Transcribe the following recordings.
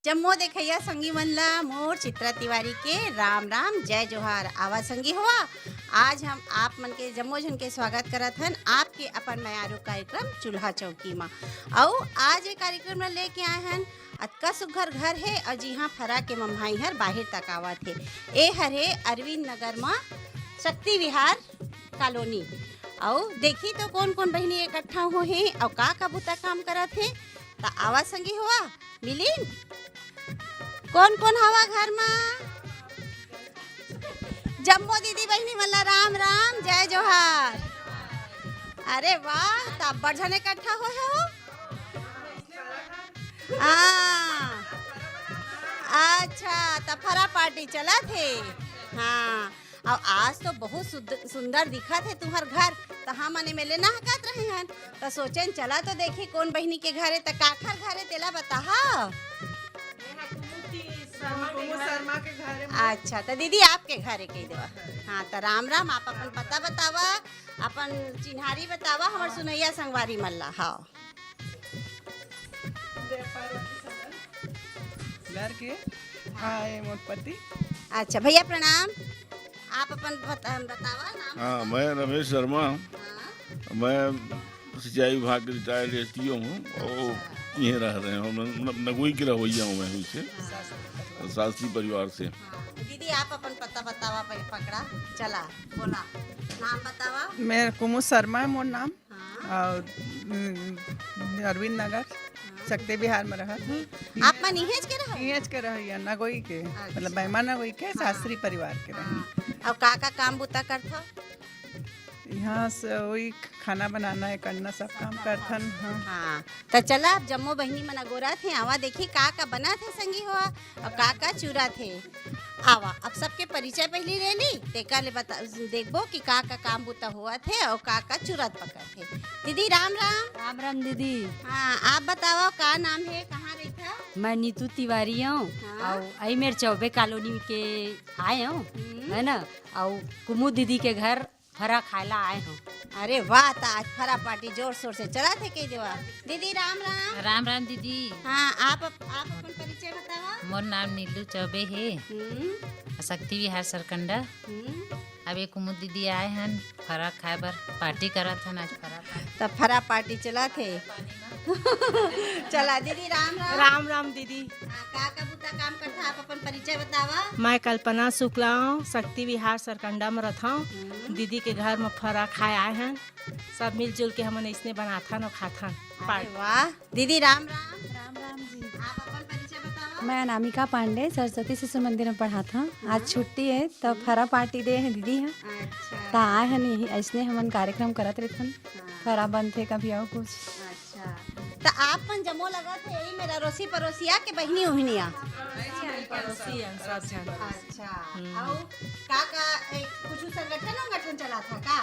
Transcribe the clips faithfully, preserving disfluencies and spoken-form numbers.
जम्मो देखइया संगी मन ला मोर चित्रा तिवारी के राम राम, जय जोहार। आवा संगी होवा, आज हम आप मन के जम्मो झन के स्वागत करत हन आपके अपन मयारू कार्यक्रम चूल्हा चौकी मा। अउ आज ये कार्यक्रम ला लेके आए हन, अतका सुघर घर हे अउ जिहाँ फरा के मम्हाई हर बाहिर तक आवत हे। ए हर हे अरविंद नगर मा शक्ति विहार कॉलोनी। अउ देखी तो कोन कोन बहिनी इकट्ठा हो हे अउ का का बुता काम करत हे। त आवा संगी होवा, मिलिन। कोन कोन हवा घर मा? जम्मो दीदी बहिनी मन ला राम राम, जय जोहार। अरे वाह, त अब्बड़ झन इकट्ठा होए हो। हाँ, अच्छा, त फरा पार्टी चलत हे। हाँ, अउ आज तो बहुत सुद-, सुंदर दिखत हे तुहर घर, त हमन एमे ले नहकत रहे हन, त सोचेन चला तो देखी कोन बहिनी के घर हे, त काखर घर हे तेला बताहा। कुमु शर्मा के घर हे। अच्छा, त दीदी आपके घर हे कही देवा। हाँ, त राम राम, आप अपन पता बतावा, अपन चिन्हारी बतावा हमर सुनैया संगवारी मन ला। हाँ। घर के, हाँ, ये मोर पति। अच्छा भैया प्रणाम, आप अपन बता-, बतावा नाम हाँ, बतावा। मैं रमेश शर्मा, हाँ। मैं सिंचाई विभाग के रिटायर्ड एसडीओ हूँ और अच्छा। यहीं रह रहे हूँ, मतलब नगोई के रहवैया हूँ मैं हुई से, हाँ। शास्त्री परिवार से। हाँ। दीदी आप अपन पता बतावा, पकड़ा, चला, बोला, नाम बतावा। मैं कुमु शर्मा है मोर नाम। हाँ। और, उम, अरविंद नगर, हाँ। शक्ति विहार में रहत हूँ। आप मन इहेंच के रहो? इहेंच के रहो, या नगोई के, अच्छा। मतलब, बैमा नगोई के, हाँ। शास्त्री परिवार के रहो। हाँ। अउ का का काम बुता करथव? यहाँ से वही खाना बनाना है, करना, सब काम करथन, हाँ। हाँ। त चला, अब जम्मो बहिनी मन अगोरत हे, आवा देखी का का बनत हे संगी होवा, अउ का का चुरत हे। आवा, अब सबके परिचय पहिली ले ली, तेकर ले बता, देखबो कि का का काम बुता होवत हे अउ का का चुरत पकत हे। दीदी राम राम। राम राम दीदी। हाँ, आप बतावा का नाम हे, कहाँ रहिथव? मैं नीतू तिवारी हूँ, हाँ। अउ अई मेर चौबे कॉलोनी के आए हूँ, हम्म। है ना, अउ कुमु दीदी के घर फरा खाए ला आए हूँ। अरे वाह, त आज फरा पार्टी जोर शोर से चलत हे कही देवा। दीदी राम राम। राम राम दीदी। हाँ, आप, आप अपन परिचय बतावा। मोर नाम नीलू चौबे हे, हम्म। शक्ति विहार सरकंडा। हम्म। अब ये कुमुद दीदी आए हन फरा खाए बर, पार्टी करत हन आज फरा पार्टी। त फरा पार्टी चलत हे। चला दीदी राम राम। राम राम दीदी। हाँ, का का बुता काम करथा, आप अपन परिचय बतावा। मैं कल्पना शुक्ला हूँ, शक्ति विहार सरकंडा में रथौं। हम्म। दीदी के घर में फरा खाए आए हन, सब मिलजुल के हमन अइसने बनाथन अउ खाथन। अरे पार्टी। वाह, दीदी राम राम। राम राम जी। आप अपन परिचय बतावा। मैं अनामिका पांडे, सरस्वती शिशु मंदिर में पढ़ाथौं। आज हाँ। छुट्टी हे, त हम्म। फरा पार्टी दे हे दीदी ह। अच्छा। त आए हन, यही अइसने हमन कार्यक्रम करत रहिथन। हाँ। फरा बनथे कभी अउ कुछ। अच्छा। त आप मन जम्मो लगत हे, यही मेर अरोसी परोसिया के बहिनी उहिनिया। पड़ोसी हन सब झन। अच्छा। हम्म। अउ का का, ए, कुछु संगठन उंगठन चलाथा का?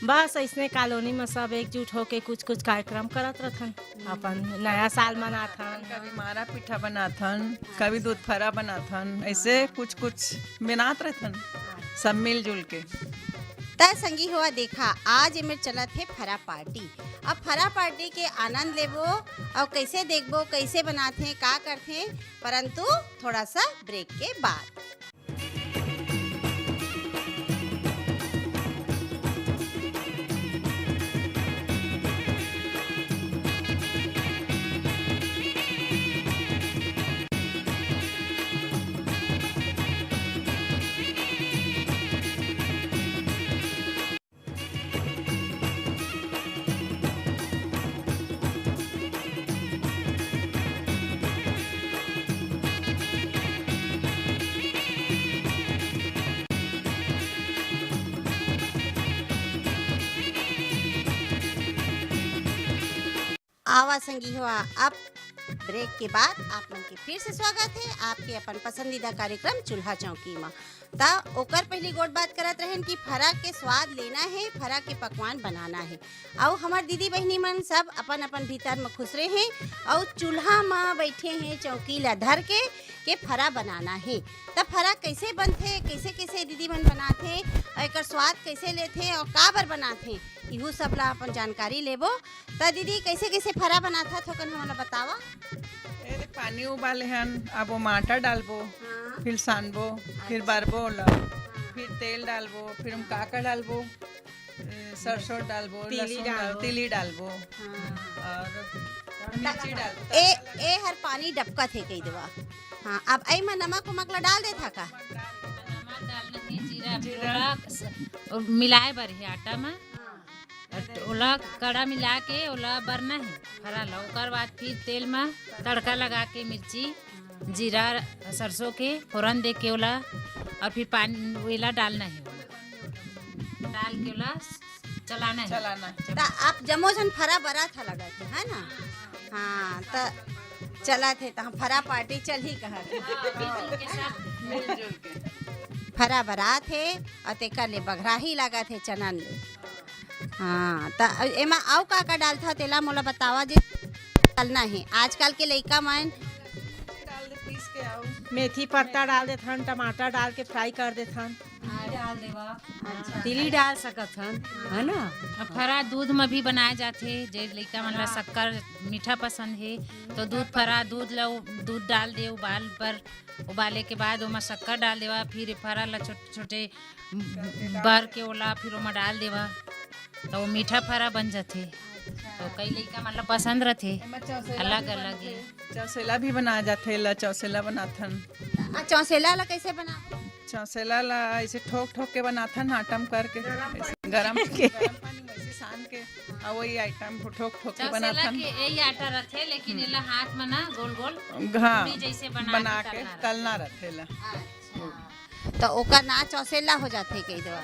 बस अइसने कॉलोनी में सब एकजुट होके कुछ कुछ कार्यक्रम करत रथन, हम्म। अपन नया साल मनाथन। कभी मारा पीठा बनाथन, कभी दूध फरा बनाथन, अइसे कुछ कुछ बनात रथन, सब मिलजुल के। त संगी होवा देखा, आज एमेर चलत हे फरा पार्टी। अब फरा पार्टी के आनंद लेबो अउ कइसे देखबो, कइसे बनाथे, का करथे, परंतु थोड़ा सा ब्रेक के बाद। आवा संगी हो, अब ब्रेक के बाद आप मन के फिर से स्वागत हे आपके अपन पसंदीदा कार्यक्रम चूल्हा चौकी म। त ओकर पहिली गोठ बात करत रहेन कि फरा के स्वाद लेना हे, फरा के पकवान बनाना हे। अउ हमर दीदी बहिनी मन सब अपन-अपन भीतर म खुसरे हे अउ चूल्हा म बइठे हे, चौकी ल धर के, के फरा बनाना हे। त फरा कइसे बनथे, कइसे-कइसे दीदी मन बनाथे अउ एकर स्वाद कइसे लेथे अउ काबर बनाथे, इहू सब ला अपन जानकारी लेबो। त दीदी, कइसे-कइसे फरा बनाथा, थोकन हमन ला बतावा। ए देख, पानी उबाले हन, अब ओमा आटा डालबो, हाँ। फिर सानबो, फिर अच्छा। बरबो ओला, हाँ। फिर तेल डालबो, फिर हम का का डालबो, ए, सरसों डालबो, तिली लहसुन डाल-, डालबो। तिली डालबो हाँ। और मिर्ची डालबो। ए, ए हर पानी डबकत हे कही देवा। हाँ, अब एमा नमक उमक ला डाल देथा का? नमक डालना हे, जीरा, जीरा। जीरा, स-, मिलाए बर हे आटा में। हाँ। अट-, ओला कड़ा मिला के ओला बरना हे फरा ला। ओकर बाद फिर तेल में तड़का लगा के मिर्ची, जीरा, सरसों के फोरन दे के ओला और फिर पानी, एला डालना हे, डाल के ओला चलाना हे। चलाना हे। त आप जम्मो झन फरा बराथा लगत हे, है ना? हाँ, त चलत हे, त हम फरा पार्टी चलही कहत हे। हाँ, मिलजुल के सब। मिलजुल के। फरा बरात हे, अउ तेकर ले बघराही लागत हे चनन ले। हाँ, त एमा अउ का का डालथव, तेला मोला बतावा जे। डालना हे। आजकल के लइका मन डाल दे, पीस के आओ। मेथी पत्ता डाल देथन, टमाटर डाल के फ्राई कर देथन। डाल देवा। अच्छा। तिली डाल सकत हन, है ना? अब फरा दूध में भी बनाए जाथे, जे लइका मन ला हाँ। शक्कर मीठा पसंद हे, तो दूध फरा, दूध ला उ-, दूध डाल दे, उबाल बर, उबाले के बाद ओमा शक्कर डाल देवा, फिर फरा ला छोटे छोटे बर के ओला फिर ओमा डाल देवा, तो वो मीठा फरा बन जाथे। तो कई लइका मन ला पसंद रथे, एमा चौसेला अलग भी अलग बनथे। चौसेला भी बनाए जाथे, ला चौसेला बनाथन। आ, चौसेला ला कैसे बनाबो? चौसेला ला ऐसे ठोक ठोक के बनाथन, आटा म करके, गरम ऐसे पानी। गरम के। गरम पानी में ऐसे सान के, आ वही आइटम ठोक ठोक के चौसेला बनाथन। के यही आटा रथे, लेकिन हम्म। एला हाथ में ना गोल गोल हाँ, पूरी जैसे बना बना के के तलना तलना रथे ला। अच्छा। त ओकर ना चौसेला हो जाथे कही देवा।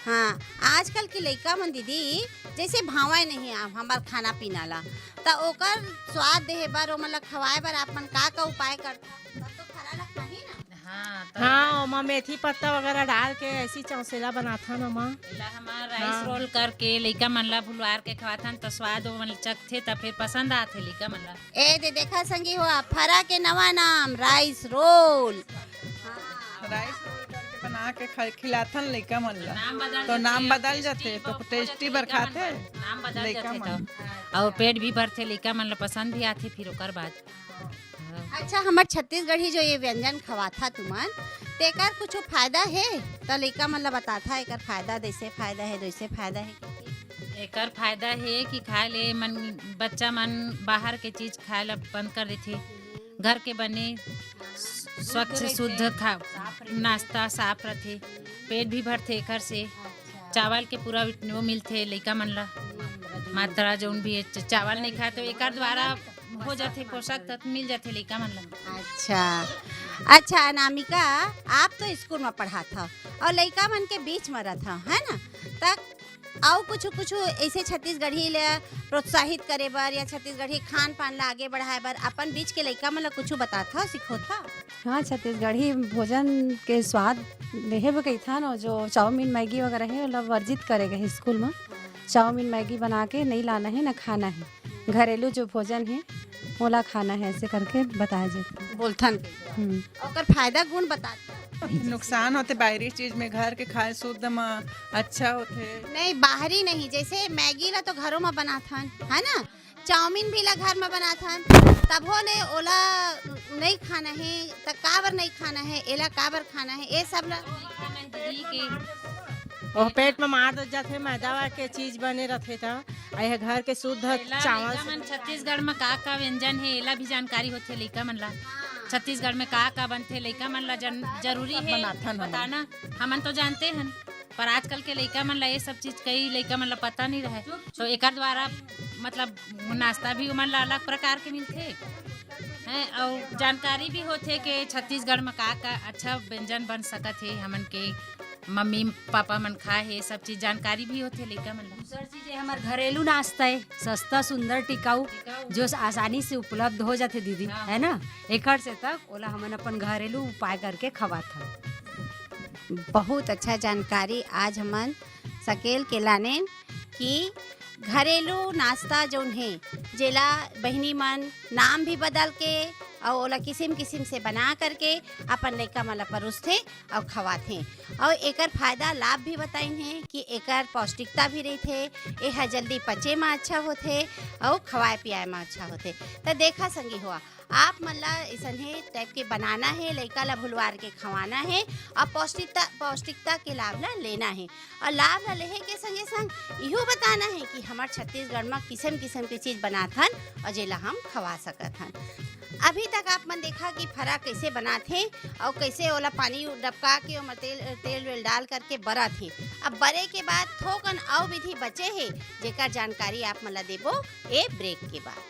हाँ, आजकल के लइका मन दीदी, जैसे भावय नहीं आ, हमार खाना पीना ला, त ओकर स्वाद देहे बर, ओमन ला खवाए बर आप मन का का उपाय करथव? तब तो फरा ला खाही ना। हाँ, त हाँ, ओमा मेथी पत्ता वगैरह डाल के ऐसी चौसेला बनाथन ओमा। एला हमार राइस हाँ। रोल करके लइका मन ला भुलवार के खवाथन, त स्वाद ओमन चखथे, त फिर पसंद आथे लइका मन ला। ए दे देखा संगी हो, फरा के नवा नाम राइस रोल। हाँ। राइस रोल करके बना के खा-, खिलाथन लइका मन ला। नाम बदल तो जाथे, नाम बदल टेस्टी जाथे, तो बर-, हो टेस्टी जाथे बर लइका मन खाथे बर। नाम बदल लइका जाथे मन। तो। और पेट भी भरथे, लइका मन ला पसंद भी आथे फिर ओकर बाद। हाँ। अच्छा, हमर छत्तीसगढ़ी जो ये व्यंजन खवाथा तुमन, तेकर कुछ फायदा हे? त लइका मन ला बताथा, एकर फायदा, जैसे फायदा हे, जैसे फायदा हे। एकर फायदा हे कि खाए ले मन, बच्चा मन बाहर के चीज खाए ला बंद कर देथे। घर के बने स्वच्छ शुद्ध खा, नाश्ता साफ रथे, पेट भी भरथे एकर से। चावल के पूरा विट-, वो मिलथे लइका मन ला, मात्रा जौन भी हे, च-, चावल नहीं खाए तो एकर द्वारा हो जाथे, पोषक तत्व मिल जाथे लइका मन ला। अच्छा, अच्छा अनामिका, आप तो स्कूल में पढ़ात हव और लइका मन के बीच में रहत हव, है ना? त अउ कुछ कुछ ऐसे छत्तीसगढ़ी ले प्रोत्साहित करे बर या छत्तीसगढ़ी खान पान ला आगे बढ़ाए बर अपन बीच के लइका मन ला कुछ बतात हव, सिखोत हव? हाँ, छत्तीसगढ़ी भोजन के स्वाद लेहे बर कहिथन, और जो चाउमीन, मैगी वगैरह हे, ओला वर्जित करे गए हे स्कूल में। चाउमीन, मैगी बना के नहीं लाना हे, ना खाना हे। घरेलू जो भोजन हे, ओला खाना हे, ऐसे करके बताए जे। बोलथन। हम्म। ओकर फायदा गुण बतात। नुकसान होथे बाहरी चीज में, घर के खाए शुद्ध म अच्छा होथे। नहीं, बाहरी नहीं, जैसे मैगी ला तो घरों में बनाथन, है ना? चाउमीन भी ला घर में बनाथन, तभो ले ओला नहीं खाना हे, त काबर नहीं खाना हे, एला काबर खाना हे, ए सब ला ओह पेट में मार दे जाथे, मैदा के चीज बने रथे त, आ यह घर के शुद्ध एला चावल लइका से मन छत्तीसगढ़ में का का व्यंजन हे, एला भी जानकारी होथे लइका मन ला। छत्तीसगढ़ में का का बनथे, लइका मन ला जन-, जरूरी हे बनाथन हमन। बताना। हमन तो जानते हन, पर आजकल के लइका मन ला ये सब चीज, कई लइका मन ला पता नहीं रहे, तो एकर द्वारा मतलब नाश्ता भी ओमन ला अलग प्रकार के मिलथे, हैं, अउ जानकारी भी होथे कि छत्तीसगढ़ में का का अच्छा व्यंजन बन सकत हे, हमन के मम्मी पापा मन खाए हे, सब चीज जानकारी भी होथे लइका मन ला। दूसर चीज हे, हमर घरेलू नाश्ता हे, सस्ता, सुंदर, टिकाऊ, टिकाऊ। जो आसानी से उपलब्ध हो जाथे दीदी, हाँ। है ना? एकर से तक ओला हमन अपन घरेलू उपाय करके खवाथन। बहुत अच्छा जानकारी आज हमन सकेल के लानेन कि घरेलू नाश्ता जौन हे, जेला बहिनी मन नाम भी बदल के अउ ओला किसिम किसिम से बना करके अपन लइका मन ला परोसथे अउ खवाथे। अउ एकर फायदा लाभ भी बताइन हे कि एकर पौष्टिकता भी रहिथे, एह जल्दी पचे म अच्छा होथे अउ खवाए पियाए म अच्छा होथे। त देखा संगी हुआ, आप मन ला इसने टाइप के बनाना हे, लइका ला भुलवार के खवाना हे और पौष्टिकता पौष्टिकता के लाभ ला लेना हे। और लाभ ला लेहे के संगे संग इहो बताना हे कि हमर छत्तीसगढ़ म किसम किसम के चीज बनाथन और जेला हम खवा सकत हन। अभी तक आप मन देखा कि फरा कइसे बनाथे और कइसे ओला पानी डबका के ओमा तेल तेल वेल डाल करके बरत हे। अब बरे के बाद थोकन अउ विधि बचे हे, जेकर जानकारी आप मन ला देबो ए ब्रेक के बाद।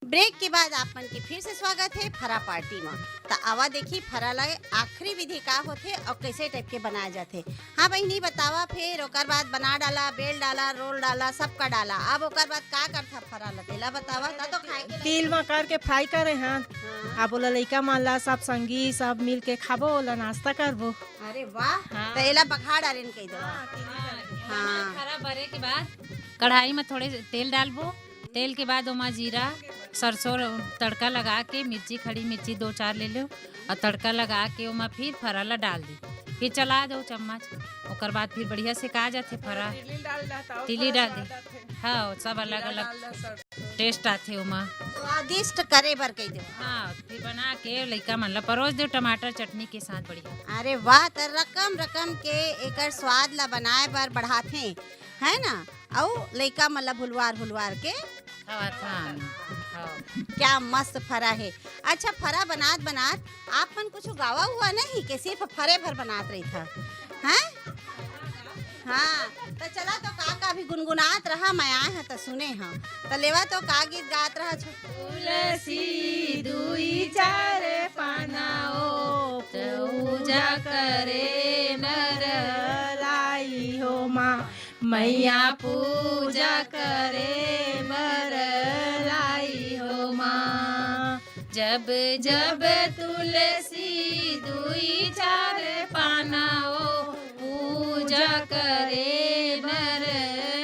ब्रेक के बाद आप मन के फिर से स्वागत हे फरा पार्टी म। त आवा देखी फरा ला आखिरी विधि का होथे और कैसे टाइप के बनाए जाथे। हाँ बहिनी, बतावा, फिर ओकर बाद बना डाला, बेल डाला, रोल डाला, सबका डाला, अब ओकर बाद का करथा फरा ला, तेला बतावा। त तो खाए के तिल म करके फ्राई करे हन। हाँ। अब ओला लइका मन ला, सब संगी सब मिल के खाबो, ओला नाश्ता करबो। अरे वाह। हाँ। त एला बघा डारेन कही दो। हाँ, तिल हाँ। फरा बरे के बाद कढ़ाई में थोड़े तेल डालबो। तेल के बाद ओमा जीरा, सरसों तड़का लगा के, मिर्ची, खड़ी मिर्ची दो चार ले लो और तड़का लगा के ओमा फिर फरा ला डाल दी। फिर चला दो चम्मच, ओकर बाद फिर बढ़िया से का जाथे फरा। तिली डाल डाल दी। हाँ, सब अलग अलग टेस्ट आथे ओमा। स्वादिष्ट करे बर कही दो। हाँ, फिर बना के लइका मन ला परोस दो टमाटर चटनी के साथ, बढ़िया। अरे वाह, त रकम रकम के एकर स्वाद ला बनाए बर बढ़ाथे, है ना? अउ लइका मन ला भुलवार भुलवार के खवाथन। हाँ। क्या मस्त फरा हे। अच्छा, फरा बनात बनात आप मन कुछ गावा हुआ नहीं कि सिर्फ फरे भर बनात रही था, हैं? हाँ, त चला तो का का भी गुनगुनात रहा, मैं आए हं त सुने हं। त लेवा तो का गीत गात रहा छु- तुलसी दुई चार पाना ओ पूजा करे नर लाई हो माँ। मैया पूजा करे बर लाई हो माँ। जब जब तुलसी दुई चार पाना ओ पूजा करे नर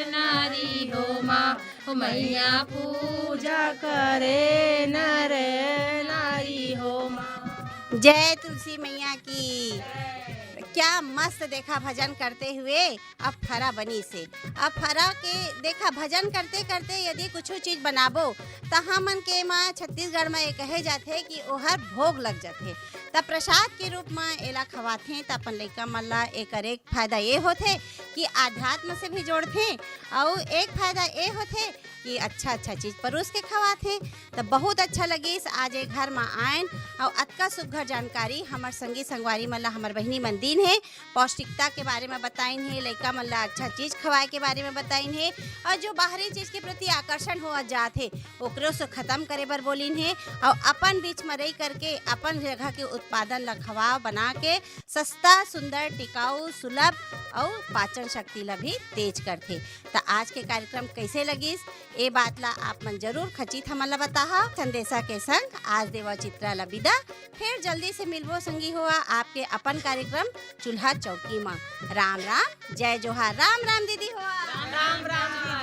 नारी हो माँ। ओ मैया पूजा करे नर नारी हो माँ। जय तुलसी मैया की। क्या मस्त देखा भजन करते हुए अब फरा बनिस हे। अब फरा के देखा, भजन करते करते यदि कुछु चीज बनाबो, त हमन के म छत्तीसगढ़ म ये कहे जाथे कि ओहर भोग लग जाथे। त प्रसाद के रूप म एला खवाथे, त अपन लइका मन ला एकर एक फायदा ये होथे कि आध्यात्म से भी जोड़थे, अउ एक फायदा ये होथे कि अच्छा अच्छा चीज परोस के खवाथे। त बहुत अच्छा लगिस, आज ये घर म आयन अउ अतका सुघर जानकारी हमर संगी संगवारी मन ला हमर बहिनी मन दीन हे। पौष्टिकता के बारे में बताइन हे, लइका मन ला अच्छा चीज खवाए के बारे में बताइन हे, और जो बाहरी चीज के प्रति आकर्षण होवत जात हे, ओकरो से खत्म करे बर बोलिन हे, और अपन बीच में रही करके अपन जगह के उत्पादन ला खवाओ बना के सस्ता, सुंदर, टिकाऊ, सुलभ और पाचन शक्ति ला भी तेज करथे। त आज के कार्यक्रम कैसे लगिस, ए बात ला आप मन जरूर खचित हमन ला बताहा। संदेशा के संग आज देवा चित्रा ला विदा। फिर जल्दी से मिलबो संगी हो आपके अपन कार्यक्रम चूल्हा चौकी मा। राम राम, जय जोहार, राम राम दीदी हो। राम राम।